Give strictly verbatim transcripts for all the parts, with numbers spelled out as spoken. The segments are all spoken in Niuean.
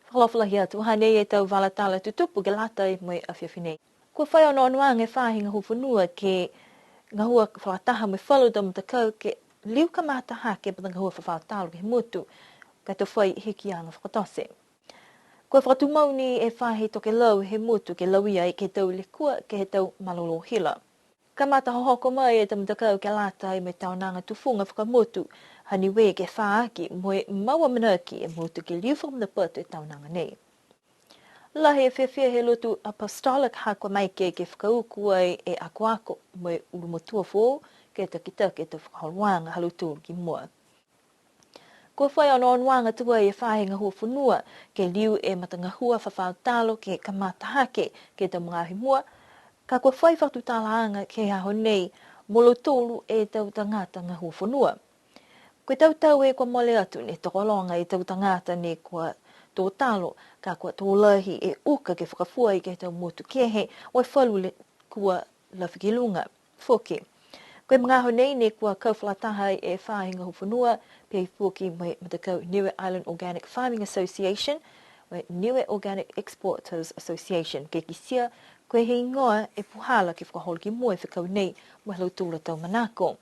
Fakaalofa lahi atu, hanei e tau vala tala tutupu ke lata mo e afiafi nei. Kua fai onoonoaga e faahi gahua fonua ke gahua fakalataha mo e falu tau matakau ke liu kamata hake e matagahua fafao talo ke he motu, ka e to fai hikiaga fakatote. Kua fakatumau ni e faahi tokelau he motu ke lauia ai ke he tau lekua ke he tau malolō hila. Kamata hohoko mai e tau matakau ke lata mo e taonaga tufuga fakamotu ha Niue ke fā aki mo e mau amanaki e motu ke liu fakamanatu e taonaga nei. Lahi e fiafia he lotu Apostolic ha kua maeke ke fakauku ai e akoako mo e ulumotua foou ke takitaki e tau fakaholoaga ha lautolu ki mua. Kua fai onoonoaga tuai e faahi gahua fonua ke liu e matagahua fafao talo ke kamata hake ke he tau magaaho i mua, ka kua fai fakatutalaaga ke he aho nei mo lautolu e tau tagata gahua fonua. Ko e tau tau kua mole atu ne tokologa e tau tagata ne kua tō talo, ka kua tō lahi e uka ke fakafua ai ke he tau motu kehe, mo e falu lekua lafi ki luga foki. Ko e magaaho nei ne kua kau fakalataha e faahi gahua fonua, pihia foki mo e matakau Niue Island Organic Farming Association, mo e Niue Organic Exporters Association, ke kitia ko e heigoa e puhala ke fakaholo ki mua e fekau nei, mo e ha lautolu a tau manako.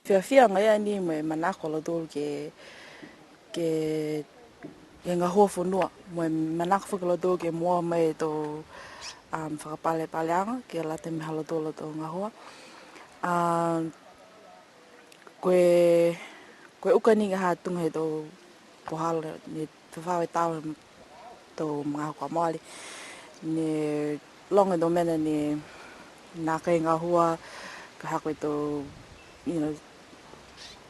Fiafia agaia ni mo e manako ha lautolu ke, ke, ke gahua fonua, mo e manako foki ha lautolu ke moua mai e tau, um, fakapalepaleaga, ke lata mo e ha lautolu a tau gahua. Um, ko e, ko e uka ni ka ha tuga he tau puhala ne fafao e talo he tau magaaho kua mole. Ne loga e tau mena ne nākai gahua, ka ha ko e tau, you know,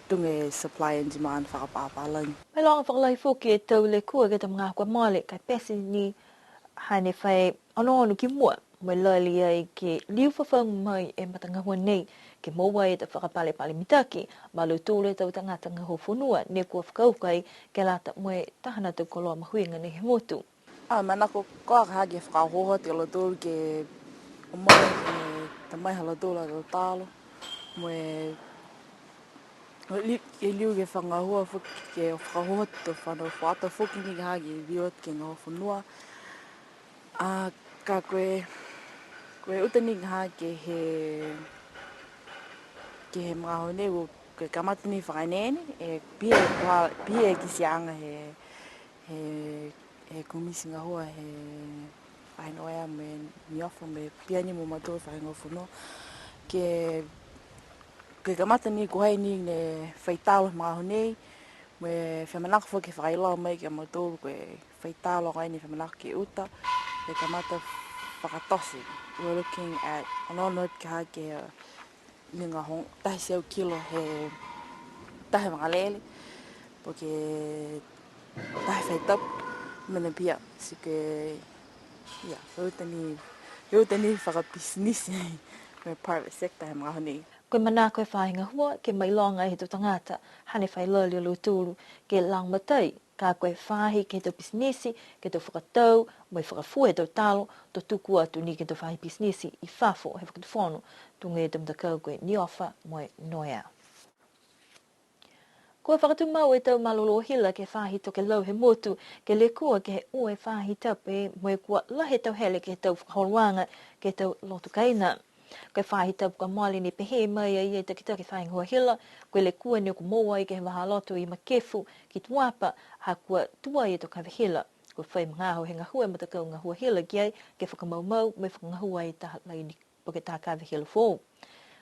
tuga e supply and demand fakapapalagi. Mailoga fakalahi foki e tau lekua ke he tau magaaho kua mole, ka e pete ni hane fai onoono ki mua, mo e lali ai ke liu fafau mai e matagahua nei, ke moua e tau fakapalepale mitaki, ma lautolu e tau tagata gahua fonua, ne kua fakauka ai ke lata mo e taha a tau koloa mahuiga nei he motu. A, manako koa ka ha ke fakaohooho atu a lautolu ke o mai e tamai ha lautolu a tau talo, mo e, mo e li-, ke liu ke fakagahua foki ke fakaohooho atu e tau fanau fuata foki ni ka ha ke liu atu ke gahua fonua. A, ka ko e, ko e uta ni ka ha ke he, ke he magaaho nei, ko e kamata ni fakaeneene, e pihia e kua, pihia e kitiaaga he, he, he komiti gahua he faahi noea mo e NIOFA mo e pihia ni mo mautolu faahi gahua fonua. Ke, ke kamata ni ko hai ni ne fai talo he magaaho nei, mo e fia manako foki ke fakailoa mai ki a mautolu ko e fai talo ko e ne fia manako ke uta, ke kamata fakatote. We're looking at, onoono ke ha ke liga hogofulu taha e teau kilo he taha vakalele, po ke taha faahi tapu, mena pihia, ti ko e, ia, he uta ni, he uta ni fakapisinisi, mo e private sector he magaaho nei. Ko e manako e faahi gahua, ke mailoga he tau tagata, hane fai lali a lautolu, ke lagomatai, ka ko e faahi ke he tau pisinisi, ke he tau fakatau, mo e fakafua he tau talo, to tuku atu ni ke he tau faahi pisinisi i fafo he fakatufono, tuga e tau matakau ko e NIOFA mo e NOEA. Kua fakatumau e tau malolō hila ke he faahi tokelau he motu, ke lekua ke he ua e faahi tapu mo e kua lahi e tau hele ke he tau fakaholoaga ke he tau loto kaina. Ko e faahi tapu kua mole ne pehē mai ai e takitaki faahi gahua hila, ko e lekua ne kua moua ai ke he vahāloto i Makefu ki Tuapa, ha kua tuai e tau kave hila. Kua fai magaaho he gahua e matakau gahua hila ki ai, ke fakamaumau mo e fakagahua e taha laini po ke taha kave hila foou.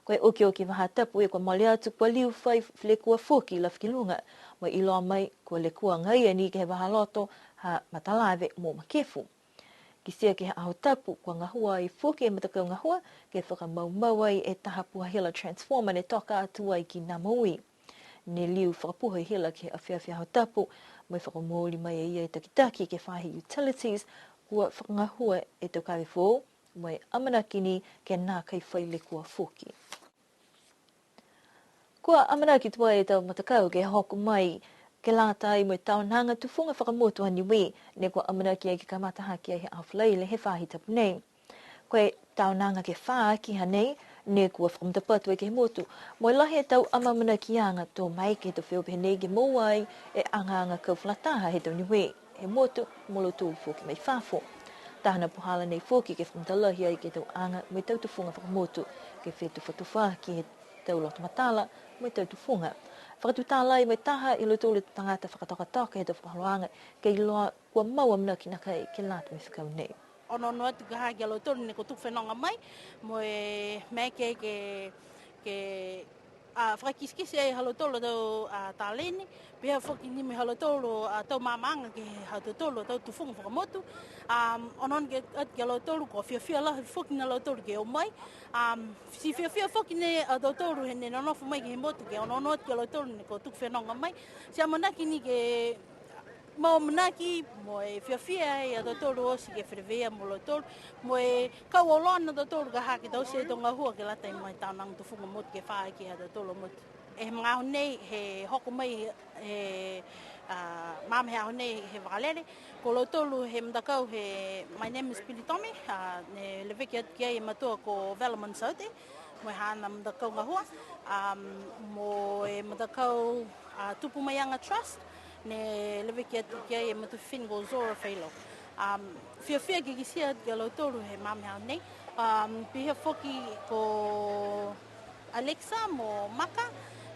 Ko e okioki faahi tapu kua mole atu kua liu fai lekua foki lafi ki luga, mo e iloa mai kua lekua agaia ni ke he vahāloto ha Matalave mo Makefu. Kitia ke he aho tapu, kua gahua ai foki e matakau gahua, ke fakamaumau ai e taha puha hila transformer ne toka atu ai ki Namaui. Ne liu fakapuha e hila ke he afiafi aho tapu, mo e fakamooli mai e ia e takitaki ke he faahi utilities, kua fakagahua e tau kave foou, mo e amanaki ni ke nākai fai lekua foki. Kua amanaki tuai e tau matakau ke hoko mai, ke lata ai mo e taonaga tufuga fakamotu a Niue, ne kua amanaki ai ke kamata hake ai he aho Falaile he faahi tapu nei. Ko e taonaga ke fā aki hanei, ne kua fakamatapatu ai ke he motu, mo e lahi e tau amaamanakiaga to mai ke he tau feua pehē nei ke moua ai e agaaga kau fakalataha he tau Niue. he motu, mo lautolu foki mai fafo. Taha a puhala nei foki ke fakamatalahi ai ke he tau aga mo e tau tufuga fakamotu, ke fetufatufa ke he tau loto matala mo e tau tufuga. Fakatutala ai mo e taha he lautolu a tagata fakatokatoka he tau fakaholoaga, ke iloa kua mau amanaki nākai ke lata mo e fekau nei. Onoono atu ka ha ki a lautolu ne kua tuku fenoga mai, mo e maeke ke, ke, a, fakakitekite ai ha lautolu a tau, a, taleni, pihia foki ni mo e ha lautolu a tau maamaaga ke he ha tautolu a tau tufuga fakamotu. Um, onoono ke, atu ki a lautolu kua fiafia lahi foki ni a lautolu ke o mai. Um, ti fiafia foki ni a tautolu he ne nonofo mai ke he motu ke onoono atu ki a lautolu ne kua tuku fenoga mai. Ti amanaki ni ke mau amanaki, mo e fiafia ai a tautolu oti ke feleveia mo lautolu, mo e kau auloa ni a tautolu ka ha ke taute e tau gahua ke lata mo e tau aga tufuga motu ke fā aki ha tautolu a motu. E he magaaho nei, he hoko mai, he, a, magaaho he aho nei, he vakalele, ko lautolu he matakau he My Name is Billy Tommy, a, ne leveki atu ki ai e matua ko Vela Mansaute, mo e haana matakau gahua, a, mo e matakau, a, Tupu Maiaga Trust, ne leveki atu ki ai e matua fifine ko Zora Falo. Um, fiafia ke kitia atu ki a lautolu he magaaho nei. Um, pihia foki ko Alexa mo Maka,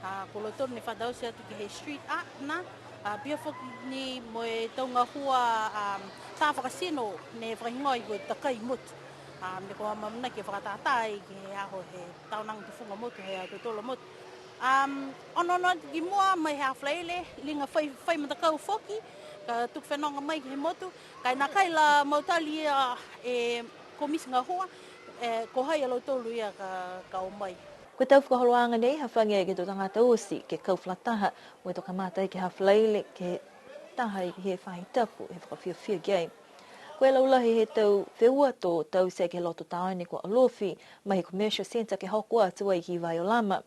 a, ko lautolu ne fa taute atu ke he street art na, a, pihia foki ni mo e tau gahua, um, tā fakatino ne fakahigoa ai ko e takai motu. Um, ne kua amaamanaki ke fakatātā ai ke he aho he tau aga tufuga motu, he ha tautolu a motu. Um, onoono atu ki mua mai he aho Falaile, liga fai, fai matakau foki, ka tuku fenoga mai ke he motu, ka e nākai la mautali ia e komiti gahua, e, ko hai a lautolu ia ka, ka o mai. Ko e tau fakaholoaga nei, hafagi ai ke he tau tagata oti, ke kau fakalataha, mo e to kamata ai ke he aho Falaile, ke he taha i he faahi tapu, he fakafiafia ki ai. Ko e laulahi he tau feua to taute ke he loto taone ko Alofi, mai he Commercial Centre ke hoko atu ai ki Vaiolama.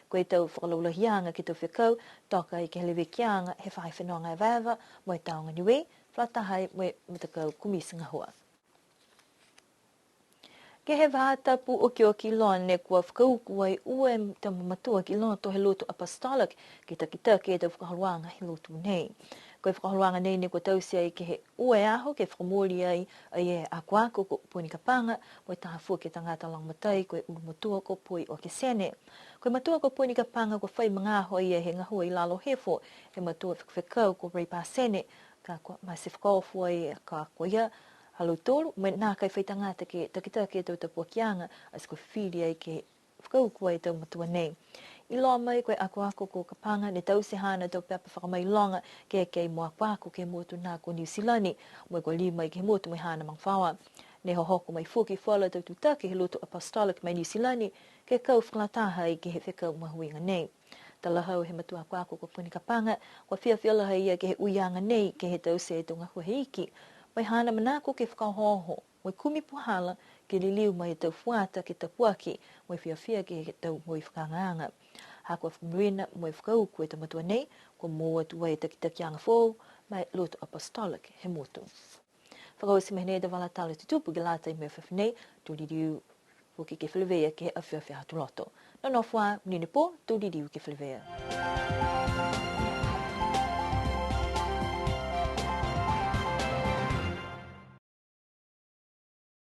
Ko e tau fakalaulahiaga ke he tau fekau, toka ai ke he levekiaga he faahi fenoga evaeva, mo e Tāoga Niue, fakalataha ai mo e matakau komiti gahua. Ke he faahi tapu okioki loa ne kua fakauku ai ua e tama matua ki loto he lotu Apostolic, ke takitaki e tau fakaholoaga he lotu nei. Ko e fakaholoaga nei ne kua taute ai ke he ua e aho ke fakamooli ai, ai e akoako ko Poni Kapaga, mo e taha foki e tagata lagomatai ko e ulumotua ko Poi Okesene. Ko e matua ko Poni Kapaga kua fai magaaho a ia he gahua i lalo hifo he matua fekafekau ko Ray Pasene, ka kua mate fakaofo ai ka ko ia ha lautolu, mo e nākai fai tagata ke takitaki e tau tapuakiaga, ati kua fifili ai ke fakauku ai e tau matua nei. Iloa mai ko e akoako ko Kapaga ne taute haana tau pepa fakamailoga ke eke mo akoako ke he motu na ko Niu Silani, mo e kua liu mai ke he motu mo e haana magafaoa. Ne hohoko mai foki falu a tau tutaki he lotu Apostolic mai Niu Silani, ke kau fakalataha ai ke he fekau mahuiga nei. Talahau he matua akoako ko Poni Kapaga, kua fiafia lahi a ia ke he uiaga nei, ke he taute e tau gahua he Iki, mo e haana manako ke fakaohooho mo e kumi puhala ke liliu mai e tau fuata ke tapuaki, mo e fiafia ke he tau moui fakaagaaga. Ha kua fakamonuina mo e fakauku e tau matua nei, kua moua tuai e takitakiaga foou ma e lotu Apostolic he motu. Fakaoti mai nei e tau vala tala tutupu ke lata mo e afiafi nei, to liliu foki ke feleveia ke he afiafi Aho Tuloto. Nonofo ā, monuina e pō, to liliu ke feleveia.